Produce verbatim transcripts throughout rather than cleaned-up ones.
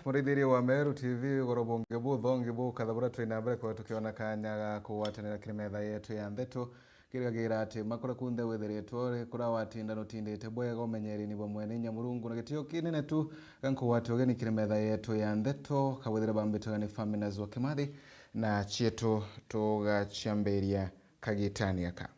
Murithiria wa Meru T V, ugoro bungi buthongi bukatha buria twi na mbere kwithirwa tukiona kanya ga kugwatanira kiri metha yetu ya ndeto. Kirigagira ati makura kunthe withiritwe uri kuria watinda nutindite bwega umenyereni bwa mwene inya Murungu na gitio kinene tu ga nkugwati ugeni kiri metha yetu ya ndeto, kawithire bambitwe ni Faminas wa Kimathi na cietu tugaciambiria kagitani gaka.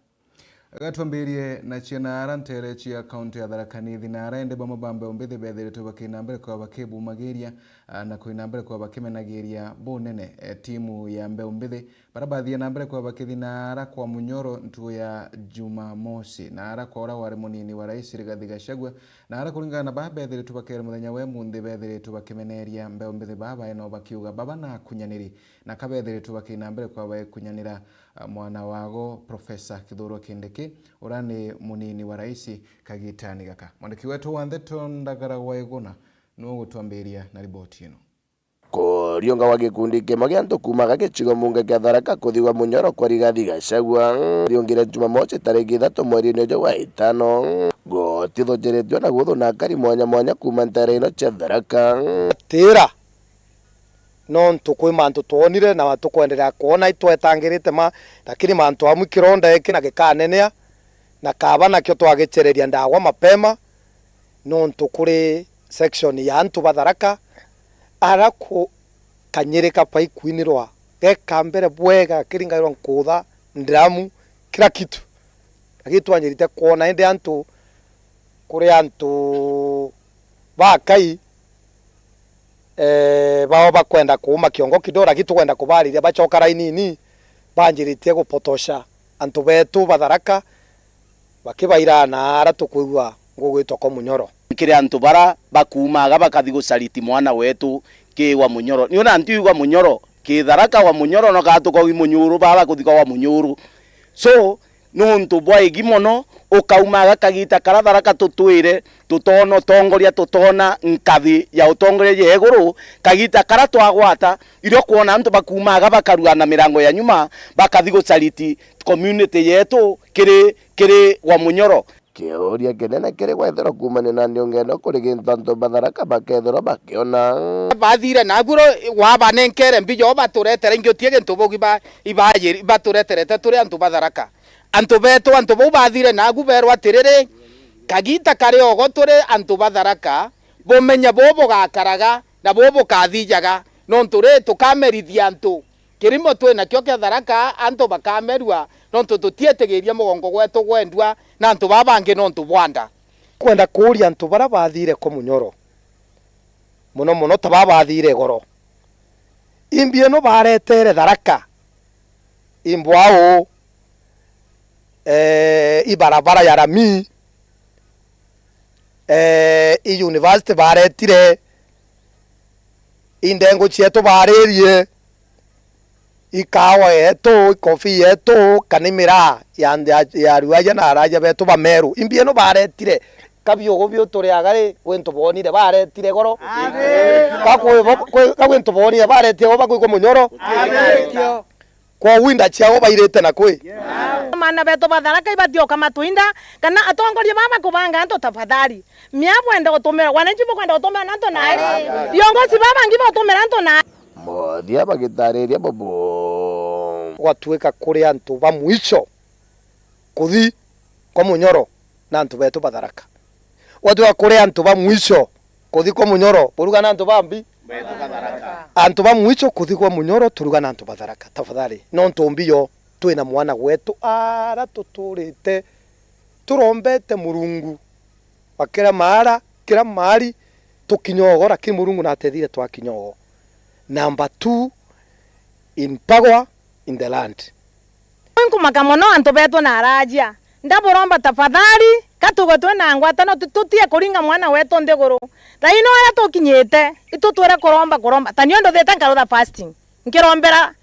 Gatwambirie na ciana ara ntere cia kaunti ya Tharaka Nithi na ara indi bamwe ba mbeu mbithi bethiritwe bakina mbere kwa bakibumagiria, ah, na kwina mbere kwa bakimenagiria bunene, eh, timu ya mbeu mbithi. Bara bathie na mbere kwa bakithi na ara kwa Munyoro ntugu ya Jumamosi, na ara kwa ura wari munini wa rais Rigathi Gachagua, na ara kuringana na baa bethiritwe bakere muthenya we munthi bethiritwe bakimeneria mbeu mbithi baba eno bakiuga baba na akunyaniri, na kabethiritwe bakina mbere kwa baekunyanira ah, mwana wago Profesa Kithure Kindiki, uria ni munini wa rais kagitani gaka. Mwandiki wetu wa ndeto Ndagara wa Iguna niwe ugutwambiria na riboti ino. Kuriunga gwa gikundi kimwe gia antu kuumaga gicigo mbunge kia Tharaka kuthigwa Munyoro kwa Rigathi Gachagua riungire Jumamosi tariki ithatu mweri-ini uju wa itano, gutithujiritwe na guthu na akari mwanya mwanya kuuma ntere ino cia Tharaka. Tira. Nontu kwi mantu twonire na tukwenderea kwona, itwetangirite ma, lakini mantu amwe kironda giki na gikanenea, na kaba nakio twagicereria ndawa mapema, nontu kuri section ya antu ba Tharaka, ara ku-, kanyiri kabaikuinirwa geka mbere bwega, kiringairwa nkutha, ndramu, kila kitu. Lakini twanjirite kwona indi antu kuri antu bakai, eh, bao bakwenda kuuma kiongo kidogo, lakini tukwenda kubariria bacoka rainini, banjiritie gupotosha antu betu ba Tharaka, bakibaira na ara tukwigua ngugwitwa kwa Munyoro. Kiri antu bara bakuumaga bakathi gucariti mwana wetu ki wa Munyoro. Ni ona ntiuga Munyoro, ki Tharaka wa Munyoro, no kaa tukaugi Munyuru, baba kuthikwa wa Munyuru. So, nuntu bwa igi mono, ukaumaga kagita kara Tharaka tutwire, tutona utongoria, tutona nkathi ya utongoria ya iguru, kagita kara twagwata, irio kwona antu bakumaga bakarua na mirango ya nyuma, bakathi gucariti community yetu kiri, kiri wa Munyoro. Kiuria kinene kiri kwethirwa kuumania na ndiungeno kuri gintu antu ba Tharaka bakethirwa bakiona. Bathire nabu ro, wabanenkere mbija o baturetere ingi utie gintu baugi ba, ibaye-, ibatureterete turi antu ba Tharaka. Antu betu, antu bau bathire nabu berwa atiriri, kagita kari ogo turi antu ba Tharaka, bumenye bu bugakaraga na bu bukathijaga, nontu ri tukamerithia antu. Kirimo twi nakio kia Tharaka, antu bakamerua, nontu tutietigiria mugongo gwetu gwendua na antu baa bangi nontu bwa nda. Kwenda kuuria antu bara bathire kwa Munyoro, mono mono ta baa bathire igoro, imbi ino baretere Tharaka, imbwau, eh, ibarabara ya rami, eh, i university baretire, i ndengu cietu baaririe, i kawa yetu, i kofi yetu, kana i miraa ya, ya, ya aruaja na araja betu ba Meru. Imbi ino baretire, ka biugu biu turiaga ri, gwintu boonire baretire goro? Ka kwi bo-, kwi-, ka gwintu boonire baretire goro bakwigua Munyoro? Kwou inda ciao bairite na kwi? Maana betu ba Tharaka ibati ukamatwinda, kana atongoria baba kubanga antu tafadhali. Mia bwenda gutumira, wananchi bukwenda gutumira na antu nai. Viongozi baba bangi bautumira antu nai. Muthia bagitariria bubu. Gwatuika kuri antu ba mwisho kuthi kwa Munyoro na antu betu ba Tharaka. Gwatuika kuri antu ba mwisho kuthi kwa Munyoro, buruga na antu bambi? Antu ba mwisho kuthi kwa Munyoro, turuga na antu ba Tharaka. Tafadhali, nontu mbio twina mwana gwetu ara tuturite turombete Murungu wa kira maara, kira maari, tukinyogo, lakini Murungu natethire twakinyogo. Number two in power in the land. Nkumaka mono antu betu na arajia. Ndaburomba tafadhali, ka tugwe twina ngwatano, tu-, tutie kuringa mwana wetu nthiguru. Thaino aria tukinyite, itutwire kuromba, kuromba. Ta nio nduthite nkarutha fasting. Nkirombera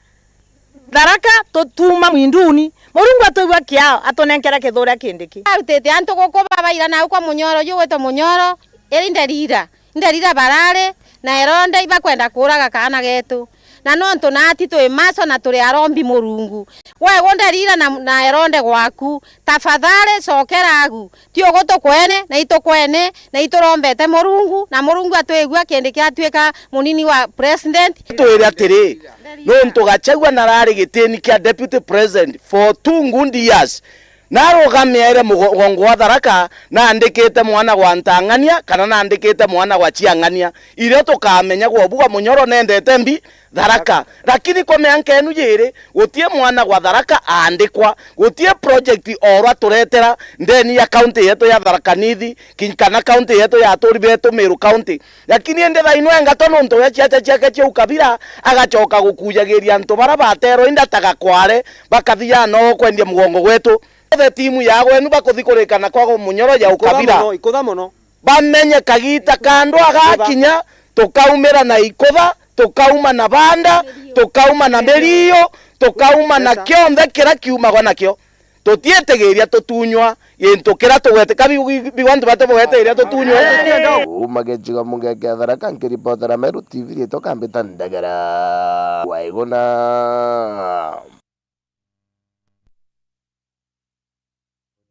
Tharaka, tutuma Mwinduni. Murungu atwigua kiao, atunenkere Kithure Kindiki. Arutite antu guku babaira nau kwa Munyoro, uju gwitwa Munyoro, iri ndarira. Ndarira barari, na eronde ibakwenda kuuraga kaana getu. Na nontu naati twi maco na turi arombi Murungu, we gunderira na, na eronde gwaku, tafadhali cokera agu. Ti ugu tukwene, na itukwene, na iturombete Murungu, na Murungu atwigua kindi kiatuika munini wa president. Twire atiri, nontu Gachagua narari gitini kia deputy president for two good years, narugamiire mugongo wa Tharaka, naandikite mwana gwa Ntang'ania, kana naandikite mwana gwa Chiang'ania, irio tukamenya gwa buga Munyoro nendete mbi Tharaka. Lakini kwa mianka enu yiri, gutie mwana gwa Tharaka aandikwa, gutie project orwa turetera ndeni ya county yetu ya Tharaka Nithi, ki-, kana county yetu ya aturi betu Meru County. Lakini indi thaino engatwa nontu ya ciaca ciake cia ukabira, agacoka gukujagiria antu bara baterwa inda ta Gakware, bakathia no kwendia mugongo gwetu. Othe timu ya gwenu bakuthi kurikana kwago Munyoro ya ukabira. Ikutha mono, ikutha mono. Bamenye kagita ka andu agakinya, tukaumira na ikutha, tukauma na banda, tukauma na mirio, tukauma na kionthe kira kiumagwa nakio. Tutiitigiria tutunywa gintu kira tugwete, ka biu, biu antu bati bugwetigiria tutunywe? Uma gicigo mbunge kia Tharaka, nkiripotera Meru T V, riitwa Kambita Ndegera. Waiguna.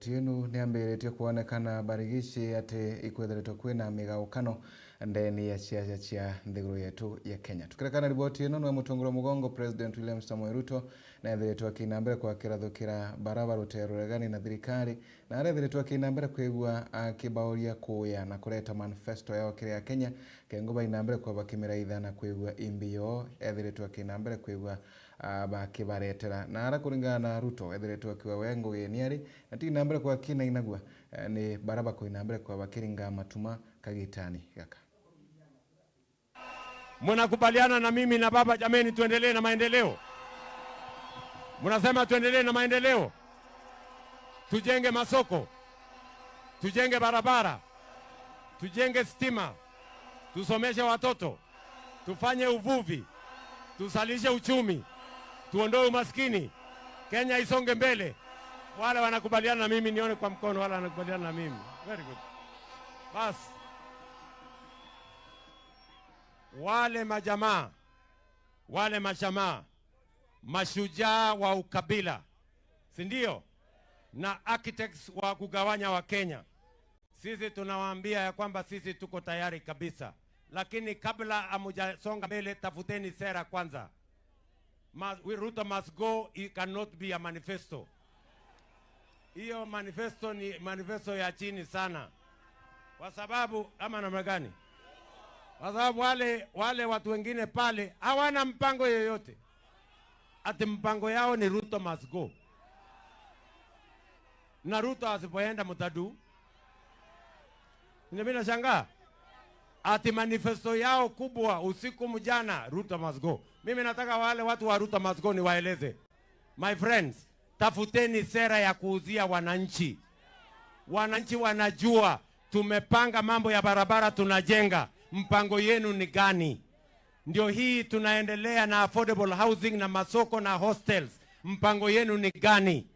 Riboti ino niambiritie kwonekana barigici ati ikwetheretwe kwina migaukano ndeni ya ciaca cia nthiguru yetu ya Kenya. Tukirekana riboti ino, nwe mutongoria mugongo President William Samoei Ruto neethiritwe akina mbere kwakira thukira bara ba rutere ruregani na thirikari, na areethiritwe akina mbere kwigua akibauria kuuya na kureta manifesto yao kiri Akenya, kengo baina mbere kwa bakimiraitha na kwigua imbi yoo, eethiritwe akina mbere kwigua ah, bakibaretera. Na ara kuringana na Ruto, ethiritwe akiuga we ngugi ni ari, na ti na mbere kwa kina inagua, eh, ni bara bakoina mbere kwa bakiringa matuma kagitani gaka. Mnakubaliana na mimi na baba, jameni, tuendelee na maendeleo? Mnasema tuendelee na maendeleo? Tujenge masoko, tujenge barabara, tujenge stima, tusomeshe watoto, tufanye uvuvi, tusalishe uchumi, tuondoe umaskini, Kenya isonge mbele. Wale wanakubaliana na mimi, nione kwa mkono wale wanakubaliana na mimi. Very good. Basi. Wale majamaa, wale mashamaa, mashujaa wa ukabila, si ndio? Na architects wa kugawanya wa Kenya. Sisi tunawaambia ya kwamba sisi tuko tayari kabisa. Lakini kabla hamujasonga mbele, tafuteni sera kwanza. Ma-, we, Ruto must go, it cannot be a manifesto. Hiyo manifesto ni manifesto ya chini sana. Kwa sababu, ama namna gani? Kwa sababu wale, wale watu wengine pale hawana mpango yoyote. Ati mpango yao ni Ruto must go. Na Ruto asipoenda mtadu. Ndio mimi nashangaa. Ati manifesto yao kubwa usiku mjana, Ruto must go. Mimi nataka wale watu wa Ruto must go niwaeleze. My friends, tafuteni sera ya kuuzia wananchi. Wananchi wanajua tumepanga mambo ya barabara tunajenga. Mpango yenu ni gani? Ndio hii tunaendelea na affordable housing na masoko na hostels. Mpango yenu ni gani?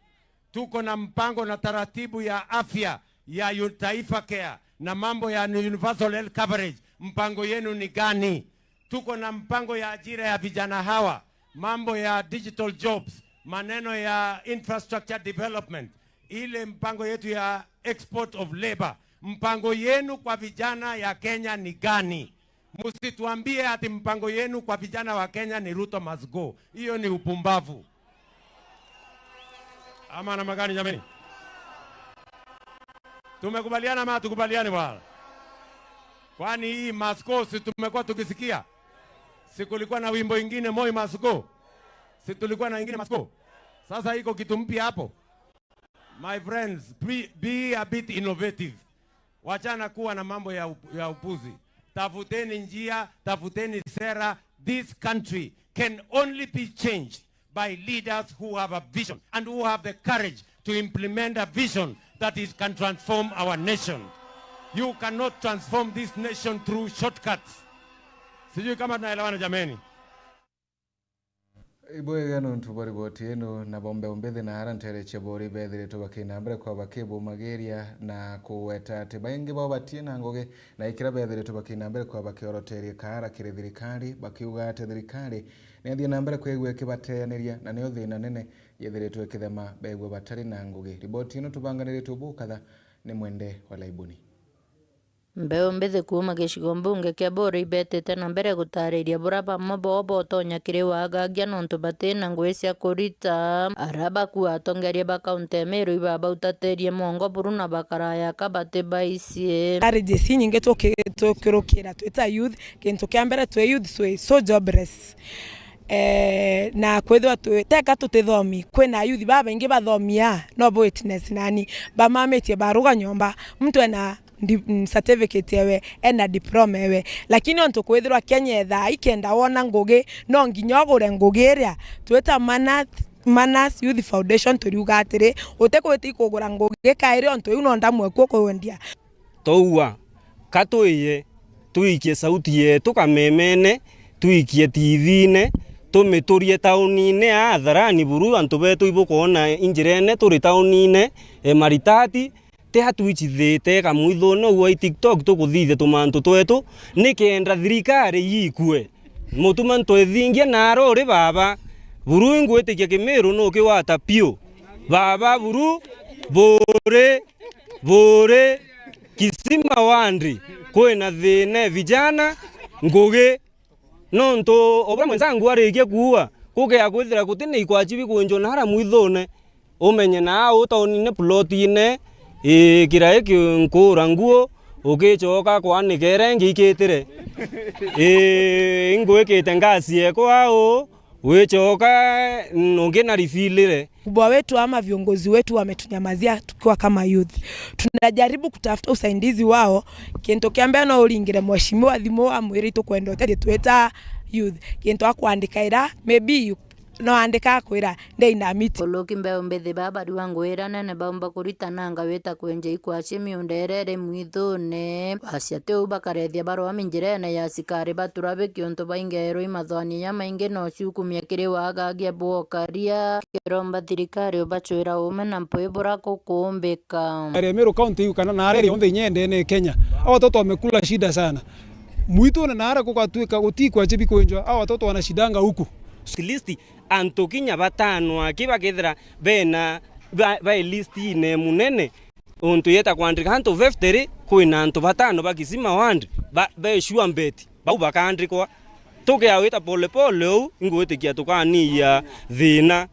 Tuko na mpango na taratibu ya afya ya u-, Taifa Care na mambo ya universal health coverage. Mpango yenu ni gani? Tuko na mpango ya ajira ya vijana hawa, mambo ya digital jobs, maneno ya infrastructure development, ile mpango yetu ya export of labor. Mpango yenu kwa vijana ya Kenya ni gani? Msituambie ati mpango yenu kwa vijana wa Kenya ni Ruto must go. Hiyo ni upumbavu. Ama namna gani jameni? Tumekubaliana ama hatukubaliani bwana? Kwani hii must go si tumekuwa tukisikia? Si kulikuwa na wimbo ingine Moi must go? Si tulikuwa na ingine must go? Sasa iko kitu mpya hapo? My friends, be, be a bit innovative. Wachana kuwa na mambo ya up-, ya upuzi. Tafuteni njia, tafuteni sera. This country can only be changed by leaders who have a vision and who have the courage to implement a vision that is, can transform our nation. You cannot transform this nation through shortcuts. Sijui kama tunaelewana jameni. Ibwega nontu bwa riboti ino, nabo mbeu mbithi na ara ntere cia bori bethiritwe bakina mbere kwa bakibumagiria na kugweta ati baingi bao batina ngugi, na ikira bethiritwe bakina mbere kwa bakioroteria kaara kiri thirikari, bakiuga ati thirikari niathie na mbere kwigua ikibateaniria, na nio thina nene yethiritwe ikithema begwe batari na ngugi. Riboti ino tubanganiritwe bukatha ni Mwende wa Laibuni. Mbeu mbithi kuuma gicigo mbunge kia Buri ibetite na mbere gutariria bura bamwe bao botonya kiri wagagia nontu batina ngugi cia kurita. Ara bakua atongeria ba kaunti ya Meru ibabautatirie mwongo buru na bakaraya ka bati baicie. Ari jesi nyingi tuki-, tukirukira twita youth, kintu kia mbere twi youth twi so jobless. Eh, na kwithirwa twi-, teka tutithomi, kwina ayuthi babaingi bathomia, no bo witness nani, bamamitie baruga nyomba, muntu ena di-, mm, certificate ewe, ena diploma ewe, lakini ontu kwithirwa Kenya ethaa ikenda wona ngugi, no nginya ugure ngugi iria twita Manas, Manas Youth Foundation, turiuga atiri, utikwita ikugura ngugi kairi, ontu iu no ndamu eku ukwendia. Twaua, ka twiye, twikie sauti yetu kamemene, twikie T V-ine, tumiturie taunine aa atharani buru antu betu ibukwona injirene turi taunine, e, maritati, ti atwichithite kamwithune uu ai TikTok tukuthithia tumantu twetu, nikenda thirikari yikue. Mutuma ntwithingie naara uri baba. Buru ingwitikia Kimiru nukiwata piu. Baba buru, buri, buri, Kisima wandi, kwina thina e vijana, ngugi. Nontu o buria mwenzangu arikia kuua, gukea kwithira gutina ikwachi bikunjwa naara mwithune. Umenye naa uu taunine plotine, ii, kirai kinkura nguo, ukicoka kwanika iria ingi ikitire. Ii, ingwikite ngasi yekwa au, wicoka nungi na rifilire. Kubwa wetu ama viongozi wetu wametunyamazia tukiwa kama youth. Tunajaribu kutafuta usaidizi wao. Kintu kia mbere no uringire mheshimiwa thimu amwire itukwenda uteithie twita youth. Kintu akwandika ira, maybe you No andika akwira, ndei na miti. Uluki mbeu mbithi baba riwa nguira nene baumba kuritana ngawita kwenja ikwaci miunda iria iri mwithune. Bacia tiu bakarethia barwami njirene ya asikari batura biki untu baingerwe imathwani ja maingi no ciukumia kiri wagagia bwokaria. Kiromba thirikari ubacwira ume na mpwi bura kukumbika. Area Meru County hiyo kana na area yonthe inyendene Kenya. Hawa watoto wamekula shida sana. Mwitune na ara kugatuika gutikwa chibi kwenjwa. Hawa watoto wanashidanga huku. At least antu kinya batano aki bakethira bena ba, ba list ine munene. Untu yeta kwandika antu fifty ri, kwina antu batano ba Kisima ward ba, be sure bet. Bau bakaandikwa. Tukea wita pole pole ou, ingwitikia tukaniia thina.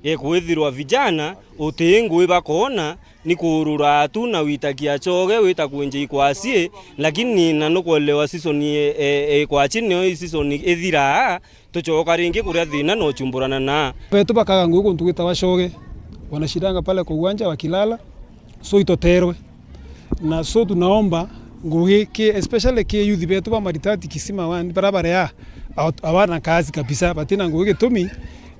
Ekwithirwa vijana uti ngui bakoona ni kuurura tu na witakia choge wita kunja ikwasie, lakini na nukwelewa season e, e, e, ikwachi nio i season ithiraa, tuchoka ringi kuria thina na uchumburana na. Betu bakaga ngui kuntu gwitawa choge, wanashidanga pale kwa uwanja wakilala, so itoterwe. Na so tunaomba ngugi ki, especially ki youth betu ba Maritati Kisima ward, bara barea, hawana kazi kabisa, batina ngugi gitumi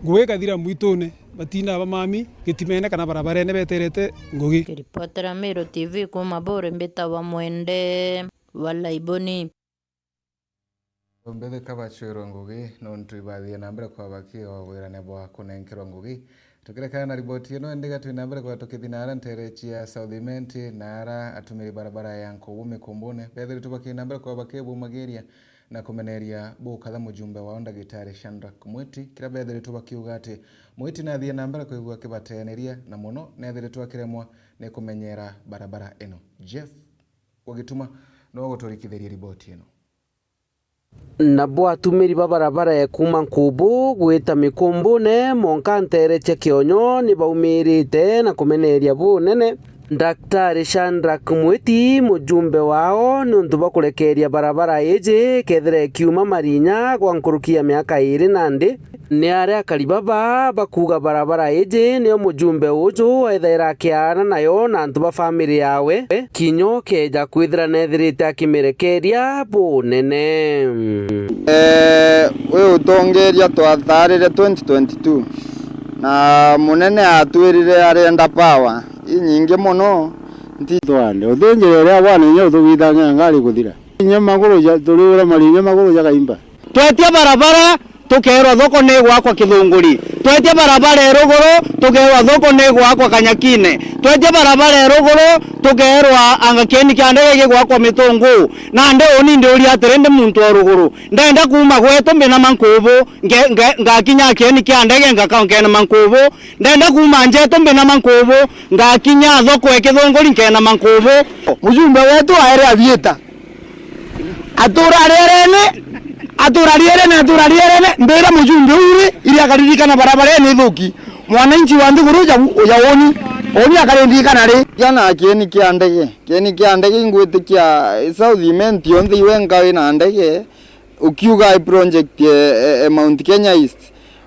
ngugi ikathira mwitune, batina bamami gitimene kana barabarene beterete ngugi. Kiripotera Meru T V kuma Buri, mbitawa Mwende wa Laiboni. Mbithi kabachwirwe ngugi nontu ibathie na mbere kwa bakiwa wirane bwa kunenkerwa ngugi. Tukirekana na riboti ino, indi ga twi na mbere kwa tukithi na ara ntere cia South Imenti na ara atumiri barabara ya Nkubu Mikumbune bethiritwe bakina mbere kwa bakibumagiria na kumeneria bukatha mujumbe wao ndagitari Shadrack Mwiti, kira bethiritwe bakiuga ati Mwiti nathie na mbere kwigua akibateaniria na muno nethiritwe akiremwa ni kumenyera barabara ino. Jeff Wagituma no guturikithiria riboti ino. Nabo atumiri ba barabara ya kuuma Nkubu gwita Mikumbune, monka ntere cia Kionyo ni baumirite na kumeneria bunene Daktari Shadrack Mwiti, mujumbe wao, niuntu bwa kurekeria barabara iji kethira ikiuma marinya gwa nkuruki ya miaka iiri nandi. Ni aria akari baba bakuuga barabara iji niyo mujumbe uju ethaira akiaana nayo na antu ba famiri yawe, kinya ukeeja kwithira neethirite akimirekeria bunene. Ee, wi utongeria twathaarire twenty twenty-two, na munene aatwirire arenda power inyingi mono, nti- Twande, uthinjire uria bwana inya uthugithangira ngari kuthira. Inya maguru ja, turiura mari inya maguru jakaimba. Twetia barabara, Tukeerwa thoko ni igwakwa Kithunguri. Twetia barabara e ruguru, tukeerwa thoko ni igwakwa Kanyakine. Twetia barabara e ruguru, tukeerwa anga kieni kia ndege gigwakwa Mitungu. Nandi uni ndiuria atiri, ndi muntu o ruguru. Ndenda kuuma gwetu mbinama Nkubu, nge-, nge-, ngakinya kieni kia ndege ngaka-, nkenama Nkubu. Ndenda kuuma njetu mbinama Nkubu, ngakinya thoko e Kithunguri nkenama Nkubu. Mujumbe wetu aere abiita. Atura rierene, atura rierene, atura rierene, mbira mujumbe uri, iri akaririkana barabara ene ithuki. Mwananchi wa nthiguru uja, uja uni, uni akaririkana ri? Kiana kieni kia ndege, kieni kia ndege ingwitikia, South Imenti yonthe iwe nkawi na ndege, ukiuga i project e, e, e Mount Kenya East.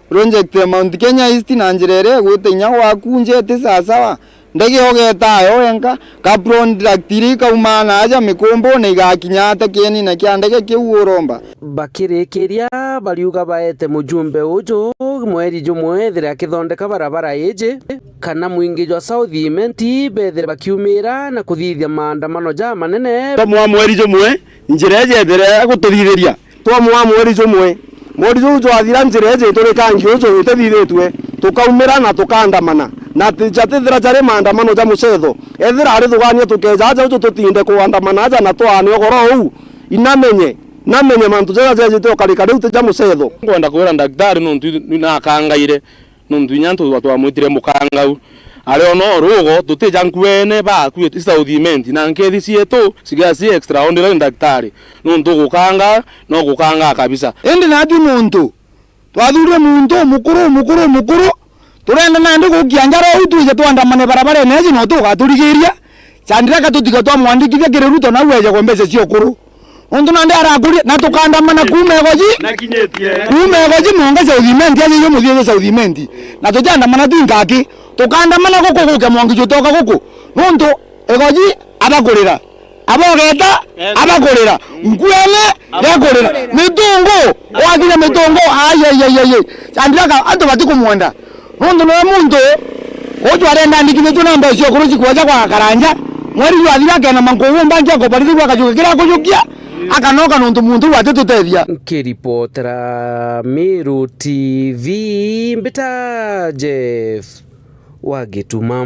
Project ya Mount Kenya East na njira iria igwite inya gwaku nje ti sawasawa. Ndege ugeeta yo wenka, ka contract iria ikaumaa na aja Mikumbu na igakinya ata kienine kia ndege kiu uromba? Bakirikiria, bariuga baete mujumbe uju mweri jumwe ethire akithondeka barabara iji, kana mwingi jwa South Imenti bethire bakiumira na kuthithia maandamano jamanene. Twamwa mweri jumwe, njira iji ethire gututhithiria. Twamwaa mweri jumwe, mweri juu jwathira, njira iji iturikangi uju itithithitue, tukaumira na tukaandamana, na ti-, jatithira jari maandamano ja mucetho. Ethira arithugania tukeeja aja uju tutinde kuandamana aja na twaane ugoro uu, inamenye, namenye mantu jaja jejite ukarika riu ti ja mucetho. Ngwenda kwira ndagitari nontu ni nakangaire. Nontu inya antu twamwitire mukangau. Ari o no rugo, tutija nkuene baakui i South Imenti, na nkethi cietu cigaa ci extraordinary ndagitari. Nontu gukanga, no gukanga kabisa. Indi natwi nontu twathurire muntu umukuru, umukuru, umukuru, turenda nandi gukia njara uu twije twandamane barabarene iji, no tugaturigiria. Chandraka tutiga twamwandikithia kiri Ruto, nau ejagwa mbeca cia ukuru. Nontu nandi arakuria, na tukaandamana kuuma Igoji, kuuma Igoji mwanka South Imenti, aja iyo muthia South Imenti. Na tutiandamana twinka aki, tukaandamana guku gukia mwanki jutoka guku. Nontu Igoji abakurira, abogeta, abakurira, nkuene, bekurira, Mitungu, wakinya Mitungu, ai, ai, ai, ai, ai. Chandraka, antu batikumwenda. Nontu niwe muntu uju arenda andikithitue na mbeca cia ukuru cikweja kwa Karanja, mweri jwathira akena mankugu mbangi akobarithirua akajukia kiria akujukia, akanoka nontu muntu uu atitutethia. Nkiripotera Meru T V, mbita Jeff wa Gituma.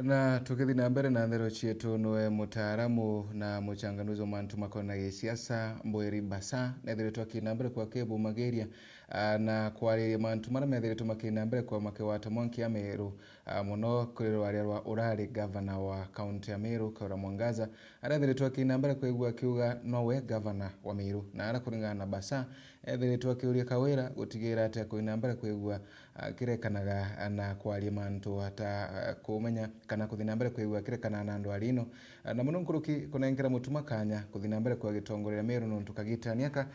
Na tukithi na mbere na nthero cietu, niwe mutaaramu na muchanganuzi wa mantu makonainie siasa, Mbwiri Basa, nethiritwe akina mbere kwa kibumagiria, ah, na kwariria mantu maria methiritwe makina mbere kwa makiwata mwanki ya Meru, ah, muno kuri rwaria rwa urari gavana wa kaunti ya Meru, Kawira Mwangaza, aria ethiritwe akina mbere kwigua akiuga nowe gavana wa Meru, na ara kuringana na Basa, ethiritwe akiuria Kawira gutigira atia kuina mbere kwigua akirekanaga na kwaria mantu ata kumenya kana kuthi na mbere kwigua akirekana na andu ari ino, na muno nkuruki kunenkera Mutuma kanya kuthi na mbere kwa gitongoria Meru, nontu kagitani aka,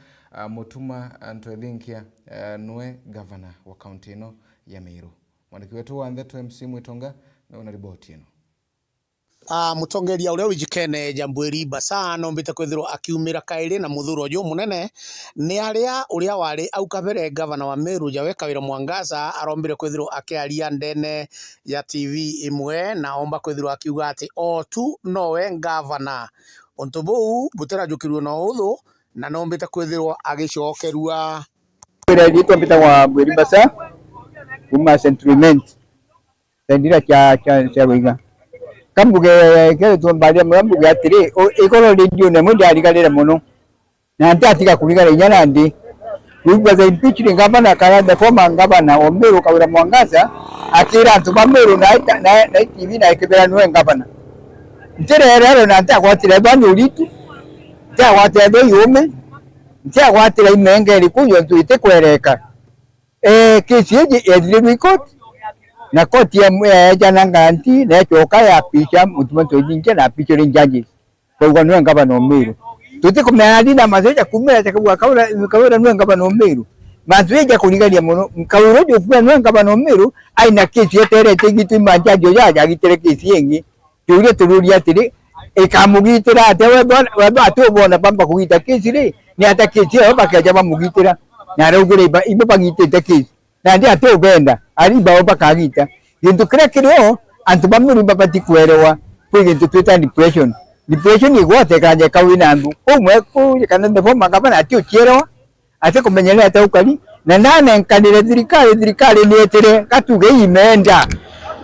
Mutuma antu ethinkia, niwe gavana wa kaunti ino ya Meru. Mwandiki wetu wa ndeto M C Mwitonga niwe na riboti ino. Ah, mutongeria uria wijikene ja Mbwiri Basa nombite kwithirwa akiumira kairi na muthuro jumunene, ni aria uria wari au kabere gavana wa Meru jawe Kawira Mwangaza arombire kwithirwa akiaria ndene ya T V imwe na omba kwithirwa akiuga ati o tu nowe gavana. Untu buu butirajukirue na uthu na nombite kwithirwa agicokerua. Kwira riitwa mbitagwa Mbwiri Basa, kuma Central Imenti. Tendira cia, cia, cia wiga. Kambuge, kere tumbaria mura mbuge atiri, o, igoro ri ndiune mwe ndiarigarire muno. Na ntiatiga kurigara inya nandi. We was impeached governor, kana the former governor wa Meru, Kawira Mwangaza, akira antu ba Meru na, na, na T V na ikibera niwe governor. Ntirerero na ntiagwatire bani uritu, ntiagwatire bei ume, ntiagwatire imenge iriku yontu itikwereka. Eh, kesi iji yethire i koti, na koti ya, ya, yajana nganti, na yacoka ya picha, Mutuma Ntoithinkia na picha ri judges. Bauga niwe ngavana o Meru. Tutikumenya ndi na maseja kumira, jakauga Kawira, Kawira niwe ngavana o Meru. Mantu ija kurigania muno, Kawira uju kumira niwe ngavana o Meru, aina kesi eterete igituma jaji uja ajagitire kesi ingi. Tuuria tururia atiri, ikamugitira atia? We bona, we bona ati ubona bamba kugita kesi ri? Ni atia kesi iyo bakeja bamugitira? Na araugire iba, ibo bagitite kesi. Nandi ati ubenda, ari bao bakagita. Gintu kiria kirio, antu ba Meru babati kwerewa, kwi gintu twita depression. Depression igwatekaga jeka wina nthu. Umwe ku, kana the former governor ati ucierewa, atikumenya ni atia ukari, na nanenkanire thirikari, thirikari nietire gatuge imenda,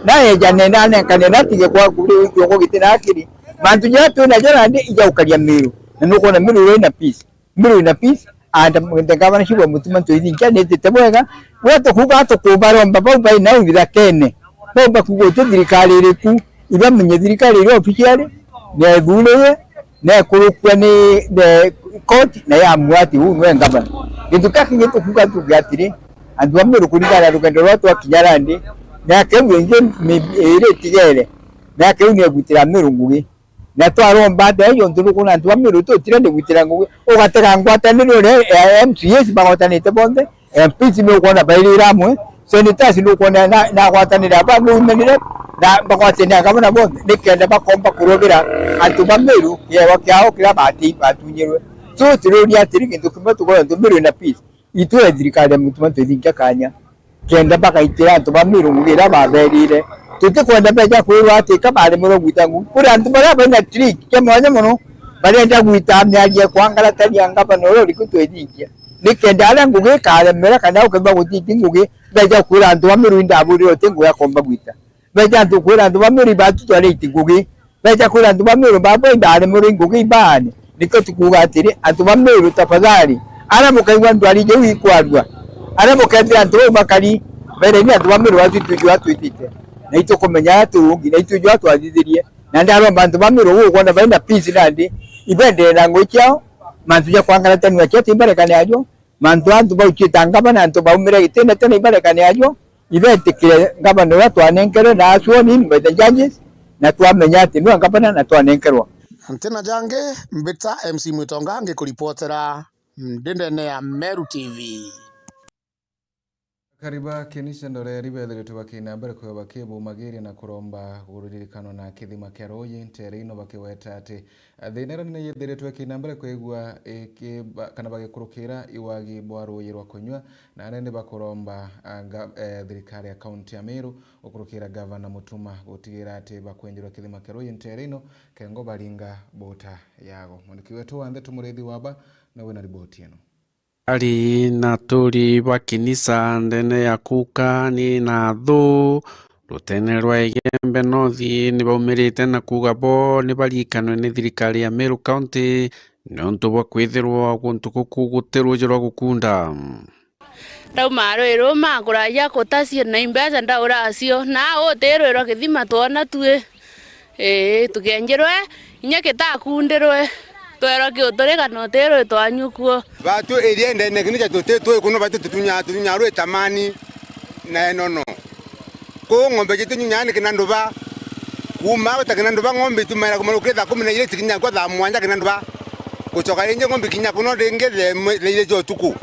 naeja nenda anenkanire, natige kwa kuri kiongo giti na akiri. Mantu jaria twina jo nandi ija ukaria Miru, na nukwona Miru ina peace. Miru ina peace, and the governor Mutuma M'Ethingia nitite bwega. Gwe tukuuga tukubaromba bau bai nau ithakene, bau bakuuga uti thirikari iriku, ibamenye thirikari iria officially, neethurire, neekurukua ni the court, na yaamua ati uu nwe ngavana. Gintu kia kingi tukuuga tuuge atiri, antu ba Miru kuringana na rugendo ruria twakinya nandi, miaka iu ingi mi-, iiri itigere, miaka iu niegwitira Miru ngugi. Na twaromba atia jontu nukwona antu ba Miru tutire ni gwitira ngugi. Ugatega ngwataniro iria ya M C As bagwatanite bonthe, M Ps nukwona bairira amwe, senators nukwona na, na gwatanira ba women rep, na bagwatania ngavana bonthe, nikenda bakomba kurobira antu ba Miru kiewa kiao kiria bati-, batunyirwe. So, turiuria atiri, gintu kimwe tukorwe antu Miru ina peace. Itwe thirikari ya Mutuma M'Ethingia kanya, kenda bagaitira antu ba Miru ngugi iria baberire. Tutikwenda beja kwirwa ati ka baremerwe gwita ngugi. Kuri antu baria baina trick kia mwanya mono, barenda gwita miario ya kwangaratania ngavana uria uriku M'Ethingia. Nikenda aria ngugi ikaremera kana ukethirwa gutiti ngugi, beja kwira antu ba Miru indaburire uti ngugi akomba gwita. Beja antu kwira antu ba Miru ibatu twariti ngugi. Beja kwira antu ba Miru babo ibaremerwe ngugi ibaane. Nikio tukuuga atiri, antu ba Miru tafadhali, aria mukaigua ndwari jau ikwarua, aria mukethira antu bau bakari, bereni antu ba Miru batu itwijua twitite. Na itukumenya aria turungi, na itwijua twathithirie. Na ndaromba antu ba Miru gukwona baina peace nandi, ibendere na ngugi ciao, mantu ja kwangaratanua cia timbarekane ajo, mantu antu bauchita ngavana, antu baumire gitine tene ibarekane ajo, ibetikire ngavana uria twanenkerwe na acio ni by the judges, na twamenya ati niwe ngavana na twanenkerwa. Ntina jangi, mbita M C Mwitonga ngikuripotera ndindene ya Meru T V. Akari ba Kinisa Ndoreri bethiritwe bakina mbere kwio bakibumagiria na kuromba guririkanwa na kithima kia ruuji ntere ino, bakiweta ati thina iria nene yithiritwe ikina mbere kwigua ikiba-, kana bagikurukira iwagi bwa ruuji rwa kunyua, na nene bakuromba, ah, nga-, eh, thirikari ya kaunti ya Meru gukurukira gavana Mutuma gutigira ati bakwenjerwa kithima kia ruuji ntere ino, kengo baringa bota yago. Mwandiki wetu wa ndeto Murithi Waba nawe na riboti ino. Ari na aturi ba kinisa ndene ya Kuka ni na athu rutene rwa Igembe North ni baumirite na kuuga bo ni barikanwe ni thirikari ya Meru County niuntu bwa kwithirwa guntu guku guti ruuji rwa gukunda. Ndauma rui ruma kuraja kutacio na imbeca ndaura cio, na uti rui rwa kithima twona tui. Ii, tukienjirwe, inya gitakundirwe, twerwa kiuturika na uti rui twanyua kuo. Batu area ndene kinu ja tuti twi kuno batu tutunyaa, tutunyaa rwi tamani na enono. Kuu ng'ombe jitu nyunyaa ni kina nduba. Kuuma guta kina nduba ng'ombe itumaira kuma rukiri thaa kumi na ijiri cikinya kwa thaa mwanja kina nduba. Gucoka ringi ng'ombe kinya kuno ringi thaa imwe, thaa ijiri cia utuku.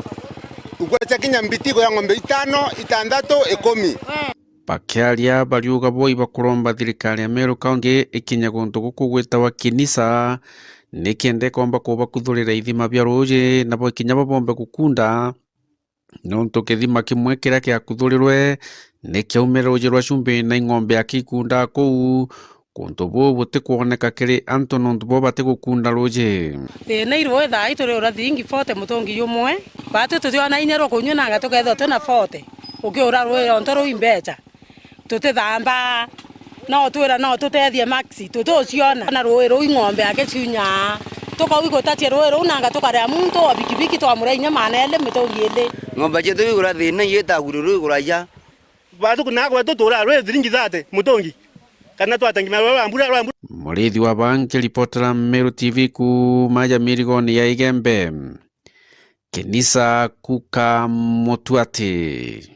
Ugwecha kinya mbitiko ya ng'ombe itano, itandatu, ikumi. Bakiaria bariuga bo ibakuromba thirikari ya Meru County ikinye guntu guku gwitawa Kinisa, nikenda ikomba kubakuthurira ithima bia ruuji, nabo ikinya bo bombe gukunda, niuntu kithima kimwe kiria kiakuthurirwe ni kiaumire ruuji rwa Chumbi na ing'ombe akikundaa kuu, guntu buu butikwoneka kiri antu niuntu bo batigukunda ruuji. Ii, na iruui thaa ii turiura thiringi forty mutungi jumwe, batu tutiona inya rwa kunyua nanga tukethirwa twina forty, ukiura ruui onto ruu imbeca. Tutithamba, no twira no tutethie Maxi, tutuciona. Na ruui ruu ing'ombe yake ciunyaa. Tukauga gutatia ruui ruu nanga tukaria muntu wa bikibiki twamuria inya maana eli mitungi ili. Ng'ombe cietu igura thina, iitaguru ruu igura ja. Batu kuna kwetu tuura rwi thiringi thate mutungi. Kana twatengimia rwa mbura, rwa mbura. Murithi wa Banki, ripotera Meru T V kuuma ja mirigoni ya Igembe. Kinisa Kuka Mutuati.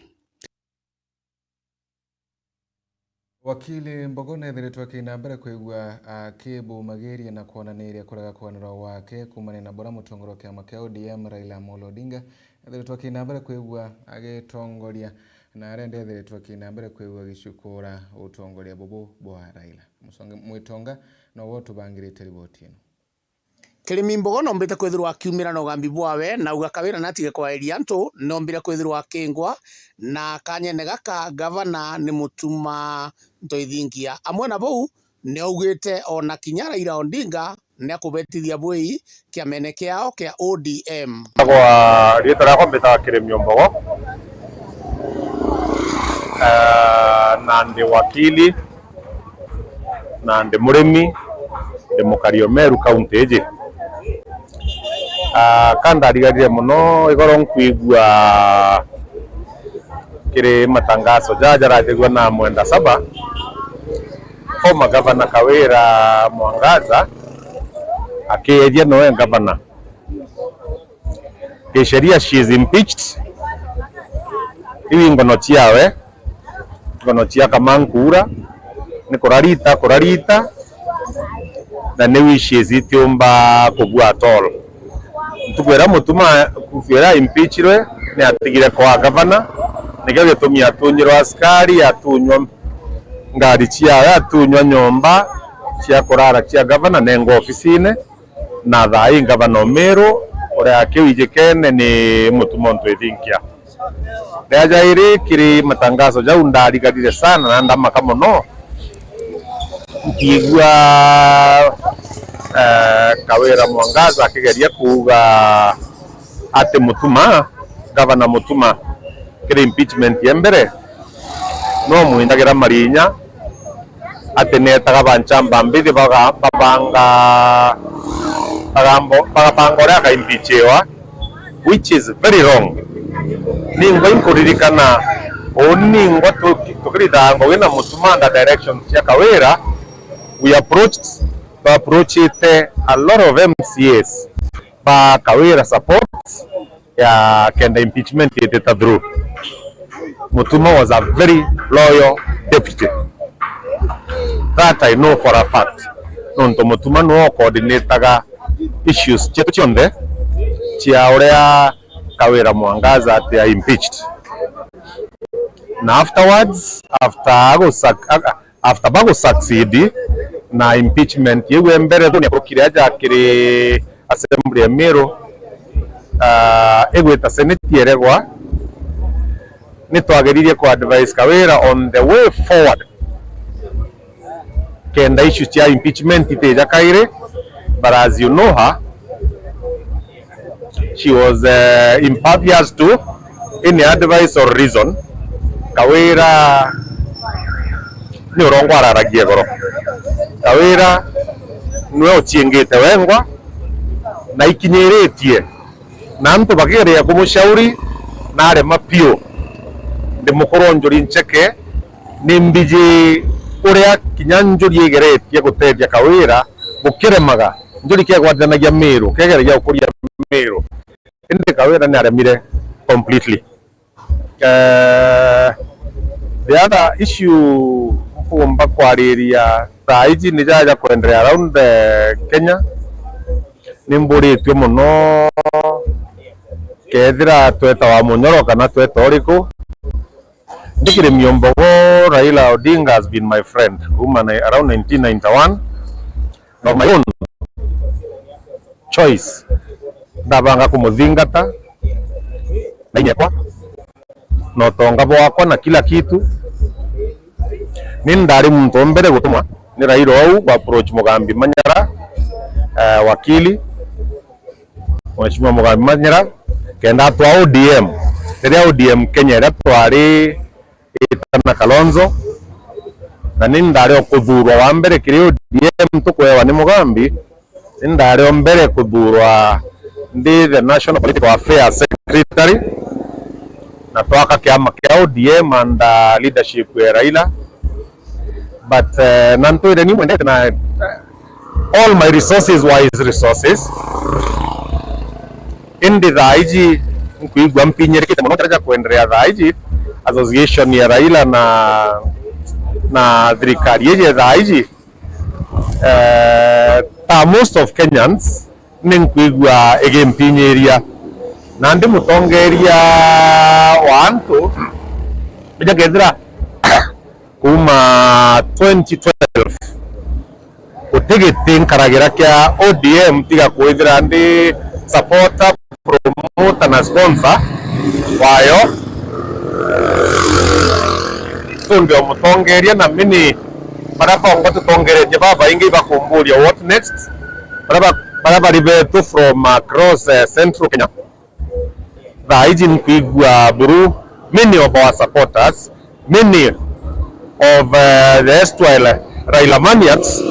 Wakili Mbogo neethiritwe akina mbere kwigua akibumagiria na kwonaniria kurega kwanirwa gwake kuumania na buria mutongoria wa kiama kia O D M Raila Amolo Odinga eethiritwe akina mbere kwigua agitongoria, na arenda eethiritwe akina mbere kwigua agicukura utongoria bubu bwa Raila. Musonge-, Mwitonga nowe utubangirite riboti ino. Kirimi Mbogo noombite kwithirwa akiumira na ugambi bwawe, na auga Kawira natige kwaeria antu, noombire kwithirwa akingwa, na kanyene gaka gavana ni Mutuma M'Ethingia. Amwe na bau, niaugite ona kinya Raila Odinga na kubetithia bwei kiamene kiao kia O D M. Kwa riitwa riakwa mbitaga Kirimi Ombogo, eh, na ndi wakili, na ndi murimi, ndi mukari o Meru kaunti iji. Ah, ka ndarigarire mono igoro nkwigua kiri matangazo jaja jarathirua na Mwenda Saba, former Governor Kawira Mwangaza akieethia noe governor. Kisheria, she is impeached. Iu i ngono ciawe, ngono cia Kamankura, ni kurarita, kurarita, na ni wishes itiumba kugua at all. Ntuku iria Mutuma, ntuku iria impeachirwe, ni atigire kwa gavana, nikio gitumi atunyirwe askari, atunywa ngari ciawe, atunywa nyomba cia kurara cia gavana, nengwa ofisine, na thaa ii ngavana o Meru, uria akiwijikene ni Mutuma untu ithinkia. Ria jairi kiri matangazo jau ndarigarire sana na ndamaka mono, nkiigua, eh, Kawira Mwangaza akigeria kuuga ati Mutuma, gavana Mutuma, kiri impeachment ya mbere, no mwindagira marinya ati neetaga ba nchamba mbithi baga-, babanga, bagambo-, bagabanga uria akaimpeachiwa, which is very wrong. Ningwa inkuririkana uuni ningwa tuki-, tukirithaa ngugi na Mutuma under direction cia Kawira, we approached, twaapproachite a lot of M C As ba Kawira support ya kenda impeachment itita through. Mutuma was a very loyal deputy. That I know for a fact. Nontu Mutuma niwe coordinataga issues cietu cionthe cia uria Kawira Mwangaza ati a impeached. Na afterwards, after agusack-, a-, a-, after bagu succeed na impeachment iu ya mbere, Thoni akurukire aja kiri assembly ya Meru, ah, igwita senate yeregwa, nitwageririe ku advise Kawira on the way forward, kenda issues cia impeachment itija kairi, but as you know her, she was, uh, impervious to any advice or reason. Kawira ni urongo araragia igoro. Kawira niwe uciingite wengwa na ikinyiritie, na antu bakigeria kumushauri na arema piu. Ndi mukuru o njuri ncheke, ni mbiji uria kinya njuri igeretie gutethia Kawira gukiremaga. Njuri kiegwatithanagia Meru, kiegeragia gukuria Meru. Indi Kawira ni aremire completely. Eh, the other issue nkuumba kwariria thaa iji ni jaja kwenderea around the Kenya. Ni mburitue mono kethira tweta wa munyoro kana tweta uriku. Ndi Kirimi Ombogo, Raila Odinga has been my friend kuuma na, around nineteen ninety-one. Of my own choice, ndabanga kumuthingata na inyekwa na utonga bwakwa na kila kitu. Ni ndari muntu wa mbere gutumwa ni Raila ou gwa approach Mugambi Manyara, eh, wakili, Mheshimiwa Mugambi Manyara, kenda atwaa O D M. Riria O D M Kenya iria twari itana Kalonzo, na ni ndari o kuthuurwa wa mbere kiri O D M tukuewa ni Mugambi, ni ndari o mbere kuthuurwa ndi the National Political Affairs Secretary, na twaka kiama kia O D M under leadership ya Raila. But, eh, na ntwire ni mwendete na, eh, all my resources were his resources. Indi thaa iji nkwigua mpinyirikite mono ntereja kwenderea thaa iji association ya Raila na, na thirikari iji thaa iji. Eh, ta most of Kenyans, ni nkwigua igimpinyiria. Na ndi mutongeria wa antu, ija kethira kuuma twenty twelve, guti giti nkaragira kia O D M tiga kwithira ndi supporter, promoter na sponsor wayo. Tu ndi o mutongeria na mini baria bongwa tutongeretie babaingi ibakumburia what next. Baria ba-, baria bari betu from across, eh, Central Kenya. Thaa iji nkwigua buru, many of our supporters, many of, eh, the erstwhile Raila maniacs,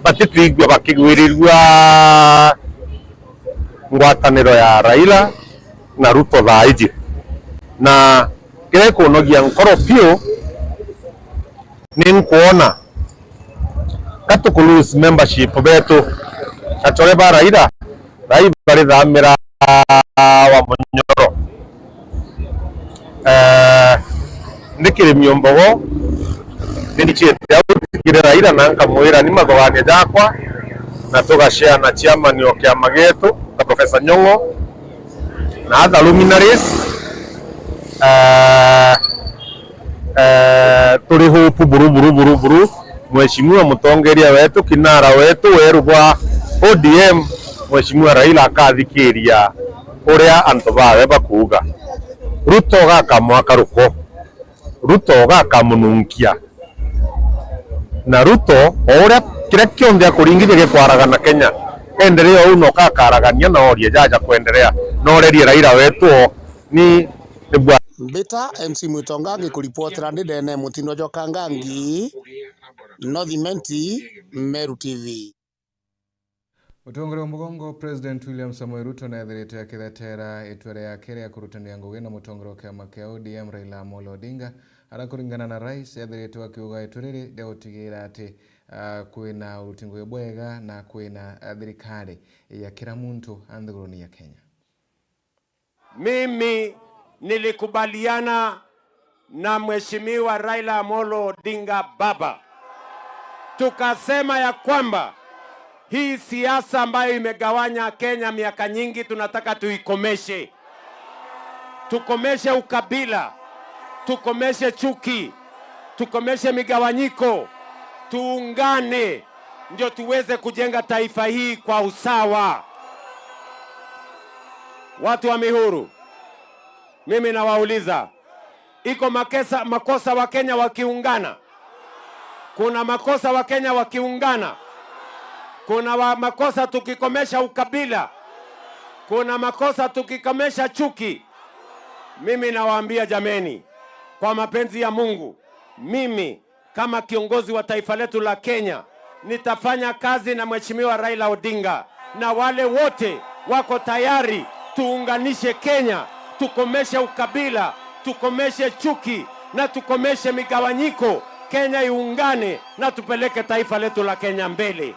batikwigua bakigwirirua ngwataniro ya Raila na Ruto thaa iji. Na kiria gikunogia nkoro piu, ni nkwona ka tuku lose membership betu. Achore ba Raila, Raila barithamira wa Munyoro. Eh, ndi kiri Miombogo, ni ndichite au ntigire Raila na nkamwira ni mathogania jakwa, na tugashare na chairman o kiama gietu, ka Professor Nyong'o, na other luminaries. Eh, eh, turi hope buru, buru, buru, buru. Mheshimiwa mutongeria wetu, kinara wetu, weru bwa O D M, Mheshimiwa Raila akathikiria uria antu bawe bakuuga. Ruto gakamwaka ruko. Ruto gakamununkia. Na Ruto, o uria kiria kionthe akuringithia gikwaragana Kenya, endelee o u no kakaragania na orie jaja kwendelea. Na urerie Raila wetu o ni, ni bwa Mbita M C Mwitongangi kuripotera ndi ndene mutindo jwa Kangangi, North Imenti, Meru T V. Mutongoria wa mugongo President William Samoei Ruto neethiritwe akithetera itua riake ria kurutania ngugi na mutongoria wa kiama kia O D M Raila Amolo Odinga, ara kuringana na Rais eethiritwe akiuga itua riri ria gutigira ati, ah, kwina uruti ngugi bwega na kwina, ah, thirikari ya kira muntu a nthiguruni ya Kenya. Mimi nilikubaliana na Mheshimiwa Raila Amolo Odinga baba. Tukasema ya kwamba hii siasa ambayo imegawanya Kenya miaka nyingi tunataka tuikomeshe. Tukomeshe ukabila, tukomeshe chuki, tukomeshe migawanyiko, tuungane ndio tuweze kujenga taifa hii kwa usawa. Watu wa Mihuru, mimi nawauliza, iko makesa-, makosa wa Kenya wakiungana? Kuna makosa wa Kenya wakiungana? Kuna wa-, makosa tukikomesha ukabila? Kuna makosa tukikomesha chuki? Mimi nawaambia jameni, kwa mapenzi ya Mungu, mimi kama kiongozi wa taifa letu la Kenya, nitafanya kazi na Mheshimiwa Raila Odinga na wale wote wako tayari tuunganishe Kenya, tukomeshe ukabila, tukomeshe chuki na tukomeshe migawanyiko. Kenya iungane na tupeleke taifa letu la Kenya mbele.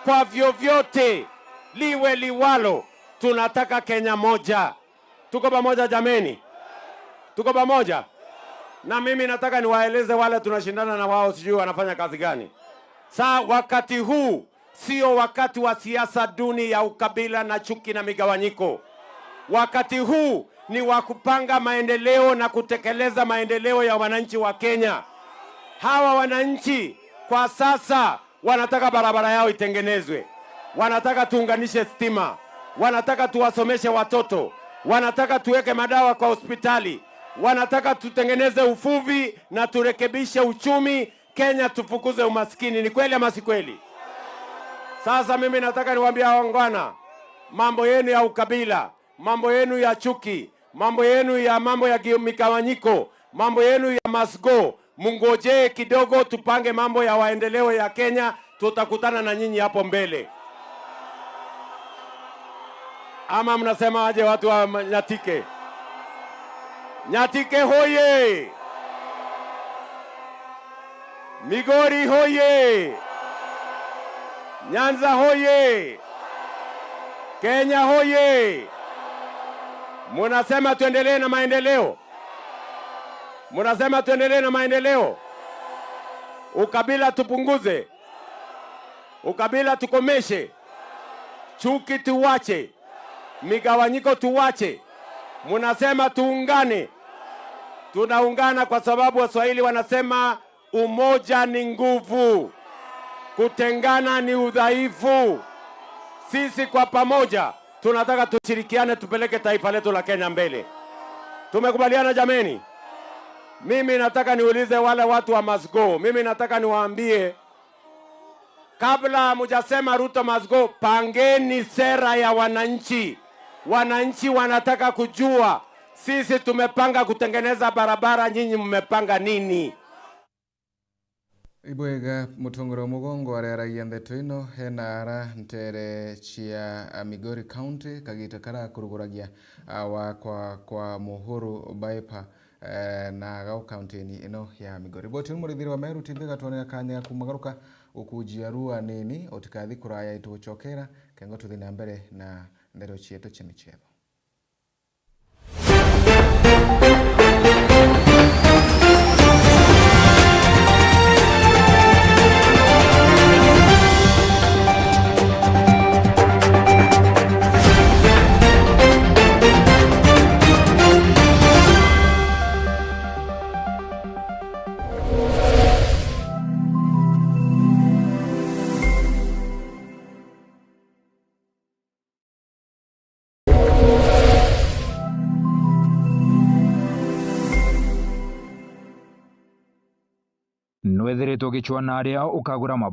Kwa vyovyote, liwe liwalo, tunataka Kenya moja. Tuko pamoja jameni? Tuko pamoja? Na mimi nataka niwaeleze wale tunashindana na wao, sijui wanafanya kazi gani. Saa wakati huu sio wakati wa siasa duni ya ukabila na chuki na migawanyiko. Wakati huu ni wa kupanga maendeleo na kutekeleza maendeleo ya wananchi wa Kenya. Hawa wananchi kwa sasa wanataka barabara yao itengenezwe, wanataka tuunganishe stima, wanataka tuwasomeshe watoto, wanataka tuweke madawa kwa hospitali, wanataka tutengeneze uvuvi na turekebishe uchumi Kenya, tufukuze umaskini. Ni kweli ama si kweli? Sasa mimi nataka niwaambie hawa wangwana, mambo yenu ya ukabila, mambo yenu ya chuki, mambo yenu ya, mambo ya ki-, migawanyiko, mambo yenu ya must go, mngojee kidogo, tupange mambo ya waendeleo ya Kenya, tutakutana na nyinyi hapo mbele. Ama mnasema aje, watu wa ma-, Nyatike? Nyatike hoye! Migori hoye! Nyanza hoye! Kenya hoye! Munasema tuendelee na maendeleo? Munasema tuendelee na maendeleo? Ukabila tupunguze? Ukabila tukomeshe? Chuki tuwache? Migawanyiko tuwache? Munasema tuungane? Tunaungana kwa sababu Waswahili wanasema, umoja ni nguvu, kutengana ni udhaifu. Sisi kwa pamoja tunataka tushirikiane, tupeleke taifa letu la Kenya mbele. Tumekubaliana jameni? Mimi nataka niulize wale watu wa must go. Mimi nataka niwaambie, Kabla hamujasema Ruto must go, pangeni sera ya wananchi. Wananchi wanataka kujua, sisi tumepanga kutengeneza barabara, nyinyi mmepanga nini? Ibwega, mutongoria wa mugongo aria aragia ndeto ino hena ara ntere cia, a, Migori County, kagita kara kuruguragia, a, wa kwa, kwa Muhuru Baipa, eh, na gau kaunti-ini ino ya Migori. Riboti ni murithiri wa Meru T V gatwonera kanya ga kumagaruka ukujia rua nini, utikathi kuraya itugucokera, kengo tuthi na mbere na ndeto cietu cia michetho. Nwethiritwe ugicwana aria ukagura ma-